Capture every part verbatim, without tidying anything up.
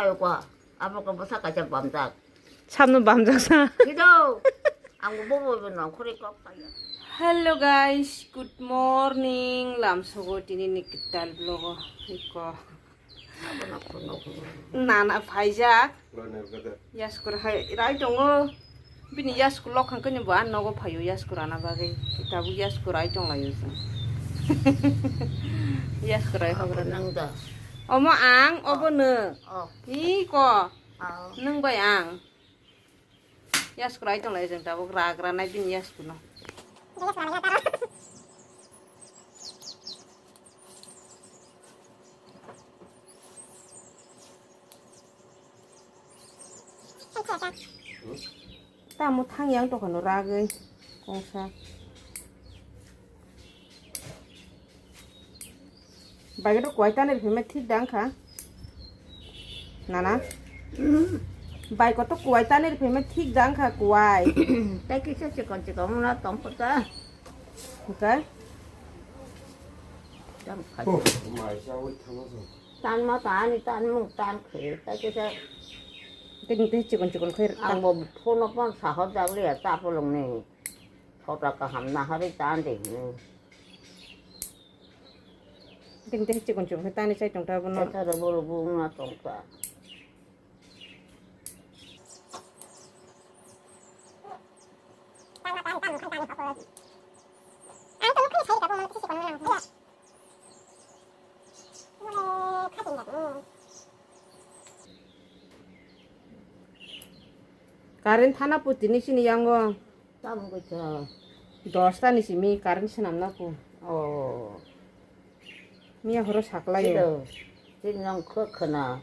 Ayo kwa, abo ko bwsa kaisa bamjak. Samno bamjak sa. Kido, ang bo bo bo nongkhorwi kok kaya. Hello guys, good morning. Lamsogo tini ni kwtal vlog o. Iko. Abo na khorno khorno. Nana phaijak. Lo ne gada. Yaskur hai rai tongo. Bini yaskur lokhang kani bo an nogo phaio yaskur ana bagwi. Tabuk yaskur ai tonglaio chwng. Yaskur ai hogra nang da. Omo ang, obo nw. Oh. Hi ko. Oh. Nung bai ang. Yaskur ai tonglaio chwng tabuk ragra nai bini yaskur no. Tamo thang yang tokha no ragwi kongsa. Bai ko to kuwai tanir phima thik dang kha. Nana. Bai ko to kuwai tanir phima thik dang kha kuwai. Tai kisa chikon chikon muna tong kho ta. Okay. Tam khai. Oh, mai sa wi thama so. Tan ma ta ani tan mung tan khe ta kisa. Tini teh chikon chikon khe. Ang bo phone pon sahor jak liya ta polong ni. Sota kaham na hari tan de. Tini teh chikon chikon khe tani chai tong ta bono. Ta ta bolo bu na tong ta. Current thana putini sini yango. Tamo kisa. Dosta ni simi current swnam na ku. Oh. Miya horo saklai. Kilo. Tin nong kho khna.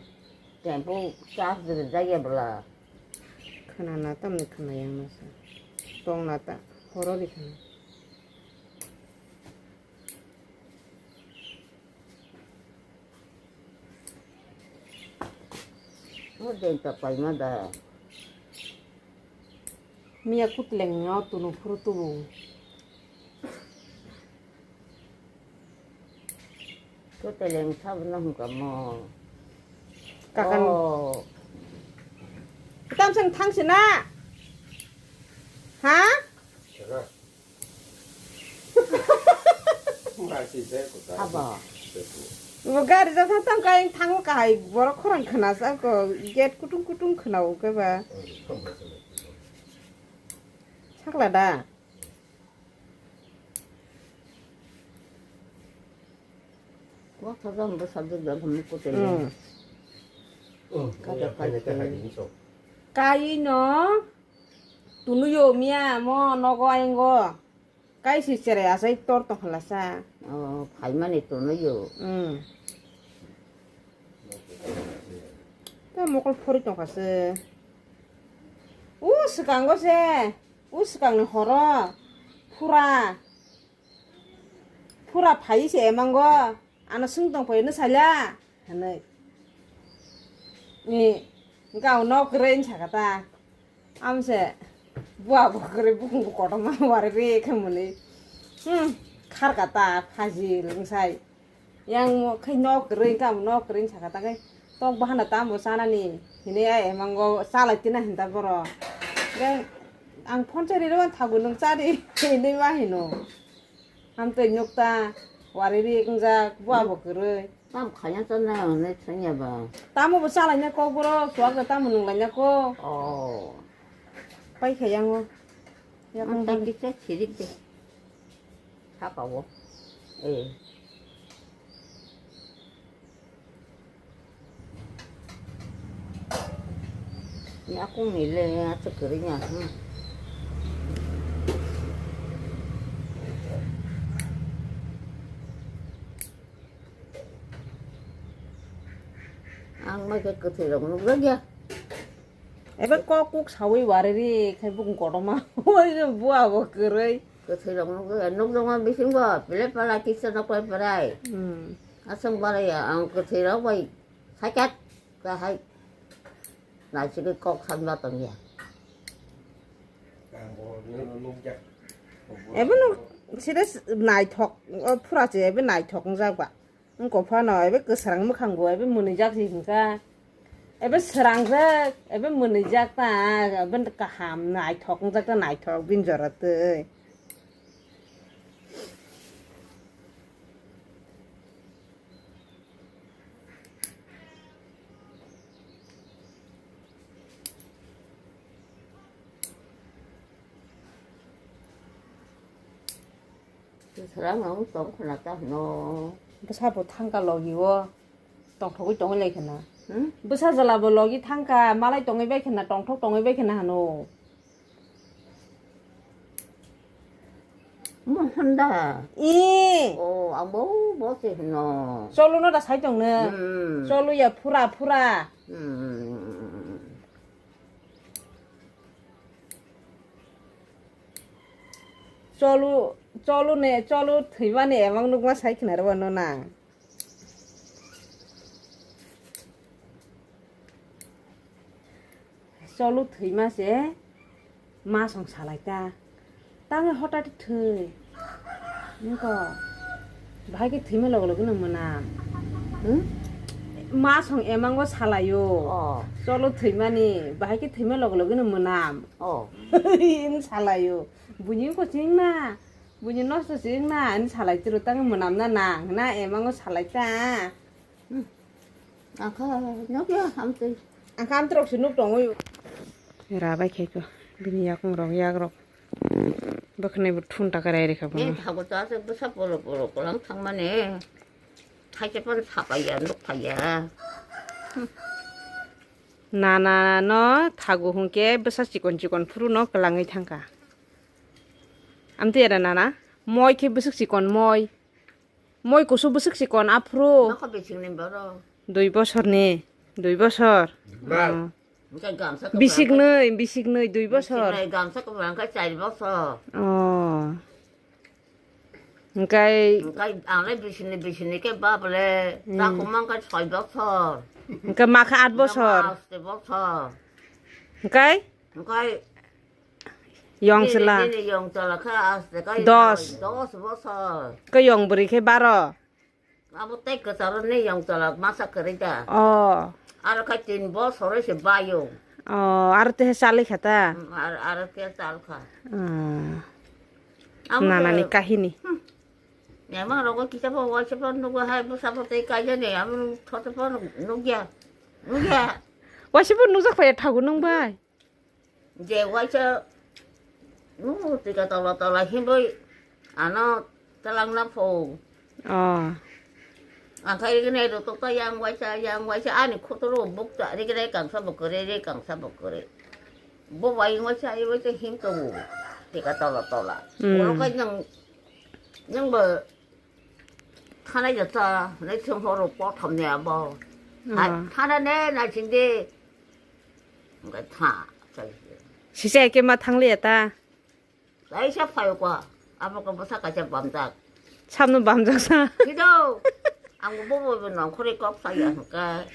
Tempo charge de jaya bla. Khna na tam ni khna yang na sa. Tong na ta. Horo di khna. Mo den ta pai ma da. Miya kutleng no tunu phuru tubu. Kutleng sabo no hungka mo. Kakan. Oh. Tam sang thang sina. Ha? Abo. Bo gari jasa tang kai thango kahai borok khorang khna sa ko gate kutung kutung khna o ke ba. Sakla da. Wa thajam bo sabjak jang khamni kote. Hmm. Oh, kada ya, kada kada. Kai no. Tunuyo miya mo nogo aingo. Kaisi cherai asai tor tong khala sa. Oh, phaimani tunuyo. Hmm. Ta mokol phori tong kha se. U swkango se. U swkangni horo. Phura. Phura phai se emango. Ano swng tong phai no sala. Hanai. Ni. Gao nok rein sakata. Amse buwa bo kwrwi bukung bo kotorma wari re khe mwnwi. Hmm, kharka ta phajil wngsai. Yang mo khai nok kwrwi, kam nok kwrwi saka ta khai tok bahana tamo chanani hinwi ai emango chalai tina hinta boro. Ge ang phone chari rw thago nwng chari hinwi ma hino. Amtwi nukta wari ri wngjak buwa bo kwrwi. Tam khaya to na hwnwi thangya ba. Tamo bo chalaina kok borok, chuwak da tamo nunglaina kok. Oh. Pai khayango. Yakung ta bini. Kisa sirik de. Saka o. Eh. Yakung ni le ya to kiri ya. Hmm. Ang mai khe kwthwi rok nukjak ya. Ebe kok kuk sawi wari ri khai bukung kotorma. Oi buwa bo kwrwi. Kwthwi rok nukjak ya. Nukjakma bising bo pele pala kisa noklai prai. Hmm. Aswng bara ya ang kwthwi rok bai sakhat kahai. Naisingwi kok sanma tong ya. Ebe no sida naithok o phura se ebe naithok wngjak ba. Wngkok phano ebe kwsrang mwkhang bo ebe mwnwijak se hwnkha. Ebe srangjak, ebe mwnwijak ta, ebe kaham naithok wngjak ta, naithok bini jora twi. Srang ang tong khna ta hwno. Bwsa bo thangka logi o tongthogwi tongwi lai khna. Hmm? Bwsa jala bo logi thangka malai tongwi bai khna tongthok tongwi bai khna hwno. Mo honda. I. O ang bo bo se hwno. Cholu no da sai tong no. Hmm. Cholu ya phura phura. Hmm. Cholu, cholu ne, cholu thwimani emang nukma sai khna rw no nang. Cholu thwima se ma song salai ta. Tangwi hotat thwi. Niko. Bahai khe thwima logo logo no mwnam. Hmm? Ma song emango salaio. Oh. Cholo thwimani, bahai khe thwima logo logo no mwnam. Oh. In salaio. Buini ko ching na. Buini nosto ching na. In salai tiro tang mwnam na nang. Na emango salai ta. Hmm. Angkha nokya hamtwi. Angkha amtrok se nuk tongo. Rabai khe ko. Bini yakung rok yak rok. Bwkhanai bo thun taka rai rikha bono. Ni thago ta se bwsa polo polo kolang thangmani. Thaise pan sapaiya, nuk phaiya. Nana no thago hwnkhe bwsa chikon chikon phuru no kwlangwi thangkha. Amtwi era nana, moi khe bwswk chikon moi. Moi kusu bwswk chikon aphuru. Nokha bisingni borok. Dui bosorni, dui bosor. Ba. Oh. Hwnkhe gamsa kwbang khe. Bisiknwi, bisiknwi, dui bosor. Bisiknwi, gamsa kwbang khe char bosor. Oh. Hwnkhe. Hwnkhe angle bisini, bisini khe bap le, hmm, chakhuma hwnkhe soi bosor. Hwnkhe makha at bosor. Hwnkhe ma aste bosor. Hwnkhe? Hwnkhe Yong bini, chwla. Bini yong chwla khe aste khe dos. Dos bosor. Khe yong bwrwi khe baro. Abo tei kwcharo ni yong chwla masa kwrwi da. Oh. Aro khe tin bosor se bayo. Oh, aro te chali kha ta? Hmm, ar-, aro te chal kha. Oh. Amo nanani kahini. Hmm. Emang rogo kisa bo waisa bo nugo hai bwsa bo tei kaijani amo thoto bo nugya. Nugya. Waisa bo nujak phai thago nung bai. Je waisa, uh, tika tola tola himbai ano talangna pho. Oh. Angkai rikne ro tokta yang waisa, yang waisa ani khotoro bukta rikne kangsa bokore, re kangsa bokore. Bo wai waisa, ai waisa him tongo. Tika tola tola. Hmm. Oro kai nang, nang bo Thana ya ta, nai thung horo po tham ne abo. Hai, ah, thana ne, nai sing de. Ngai tha, sai. Sisa ke ma thang le ta. Sai sa phai ko. Abo ko basa ka cha bam jak. Sam no bam jak sa. Kido. Ang bo bo bo nong khore kok sa ya ka.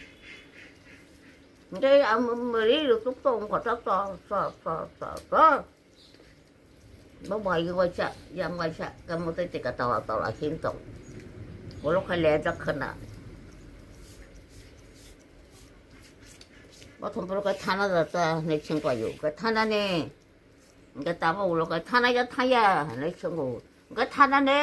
Ngai am mari ru tuk tong ko tak to, to, to, to, to. Bo bai waisa, yang waisa, kamu tei tika tola tola him tong. Ulo khai le jak khna. Bo thum puro khai thana da ta, ne ching kwa yu. Khai thana ne. Ke tamo ulo khai thana ya thaya, ne ching ko. Ke thana ne.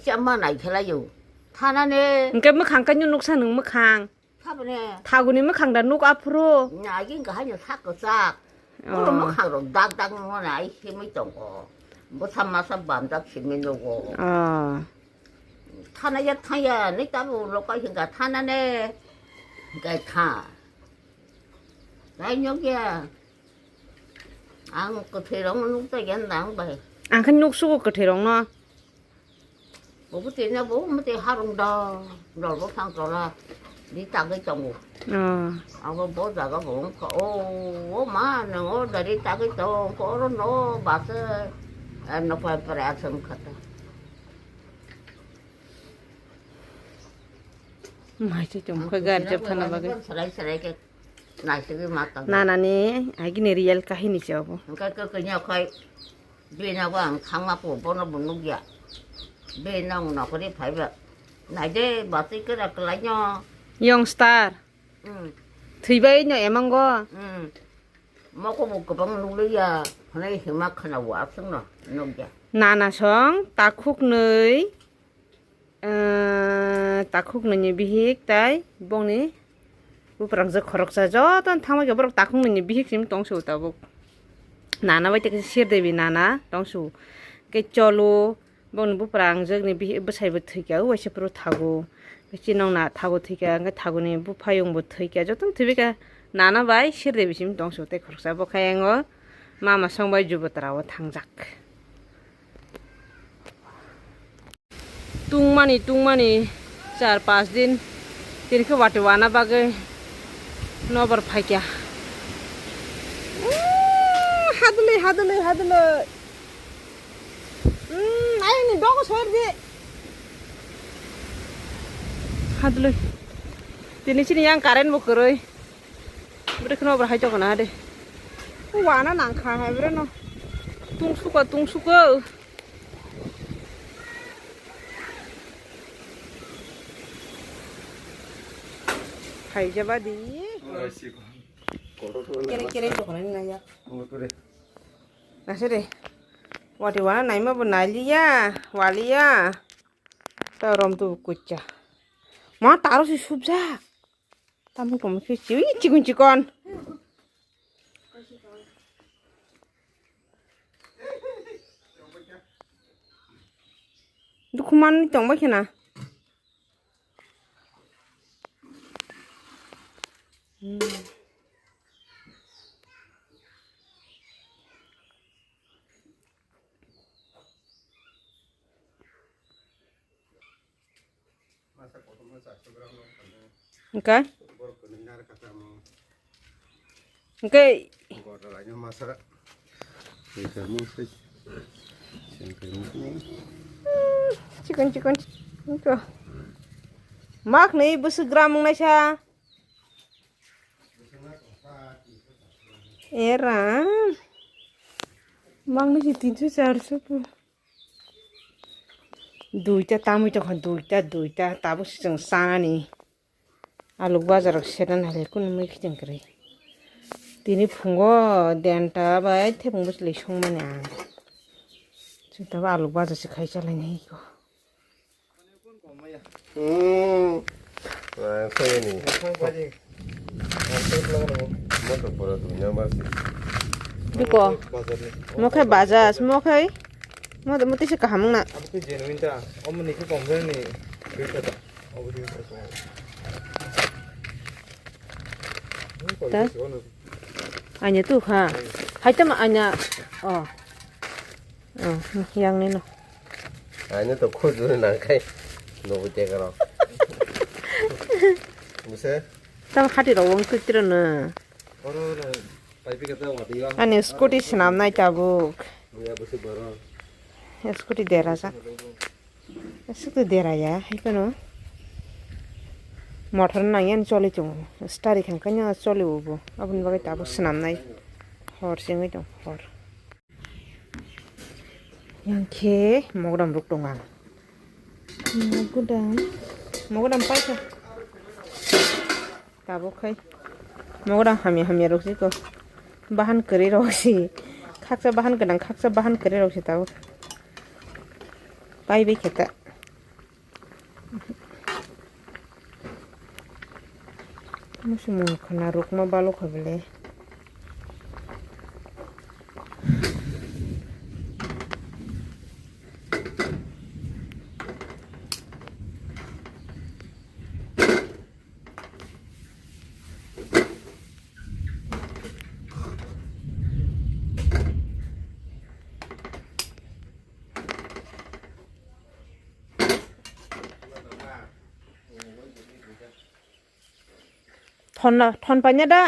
Chama nai khala yu. Thana ne. Ke mwkhang ka nyu nuksa nung mwkhang. Saboni. Thaguni mwkhang da nuk aphuru. Nagi kahai no sak kwchak. Oh. Oro mwkhang rok dak dak no nai himwi tongo. Bwsa masa bamjak simi nugo. Oh. Thana ya thaya ni tabu lokai hinga thana ne. Gai tha. Gai nyok ya. Ang kwthwi rok nuk ta yan dang bai. Ang khe nuk sugo kwthwi rok no. Bo bwtwi no bo mwtwi harung dol dol bo phang tola di tagwi tongo. Oh. Abo bo jaga bo wngkha, o, o ma, nwng o dari tagwi tong kha, oro no bus, eh, no pore pore aswk wngkha ta. Mai se chum kha gar jab thana bagwi. Serai serai khe naisingwi ma tong. Nanani agini real kahini se obo. Hwnkhe kwkwi ni okhai. Bini bo ang thangma po, bono bo nukya. Bini ang nokori phaiba. Naide, batwi kwrak kwlaino. Young star. Hmm. Thwibai no emango. Hmm. Moko bo kwbang nukliya, hwnwi hima khwna o aswkno nukya. Nana song takhuk nwi, eh, takhuk nwi ni bihik tai bongni buprangjak khoroksa joto thangma khe borok takhuk nwi ni bihik sim tongsu tabuk. Nana bai tei sir debi nana tongsu. Ke cholo, bongni buprangjak ni bihik bwsai bo thwikha, waisa phuru thago. Chinong na thago thwikha, hwnkhe thagoni buphayung bo thwikha, jotono thwibaikha. Nana bai sir debi sim tongsu tei khoroksa bo khe yango mama song bai Jubotra o thangjak. Tungmani, tungmani char pas din, tini khe wati wana bagwi nobar phaikha. Umm, hadwlwi, hadwlwi, hadwlwi. Umm, ayni dogo soir di. Hadwlwi. Tini chini yang current bo kwrwi. Bwrwi kheno bwrwi hai tongkha na de. Wana nangkha hai bwrwi no. Tungsuko, tungsuko. Hai jaba di. Kere, kere tongkha na ya. Nasere. Wati wana naima bo naliya, waliya. Ta rom tu kucha. Ma taro si subja. Tamni komo khe chi-, ui, chikon chikon. Dukhuman tongbai khena. Hmm. Hwnkhe? Hwnkhe? Chikon, chikon, chikon. Mak ni bwswk gram wng naisa? Era. Mak ni si tinso charso po. Duita tamwi tongkha, duita, duita. Tabuk se chwng chanani. Aluk bajar rok sernani hai kunu mui khiting kwrwi. Tini phungo denta bai thebung bwchlwi songmani ang. Chwng tabuk aluk bajar se khai chalainai ko. Hmm. Ah, saya ni. Motor pura dunia masih. Duko. Mokhai bajas, mokhai. Mo, mo tisa kaham wngna. Abo khe genuine ta. Omo ni khe kom jani. Duita ta. Obo duita ta. Hmm, ta? Aina tu kha. Hai tama aina. Oh. Oh, yang ni no. Aina to khujur nang khai. No bu te karo. Buse? Tam khati ro wng tu tiro na. Oro na. Ani scooty swnamnai tabuk. Scooty derajak. Scooty deraya, hai phano. Motor nangya choli tongo. Start khankhe no choli o bo. Aboni bagwi tabuk swnamnai. Hor sengwi tong, hor. Yang khe mogram rok tongo ang. Mogodam, mogodam paikha. Tabuk khai. Mogodam hamya hamya rok si ko. Bahan kwrwi rok si. Khaksa bahan gwnang, khaksa bahan kwrwi rok si tabuk. Pai bai khe ta. Musu mung khana rukma balo kha bele. Thon na, thon panya da?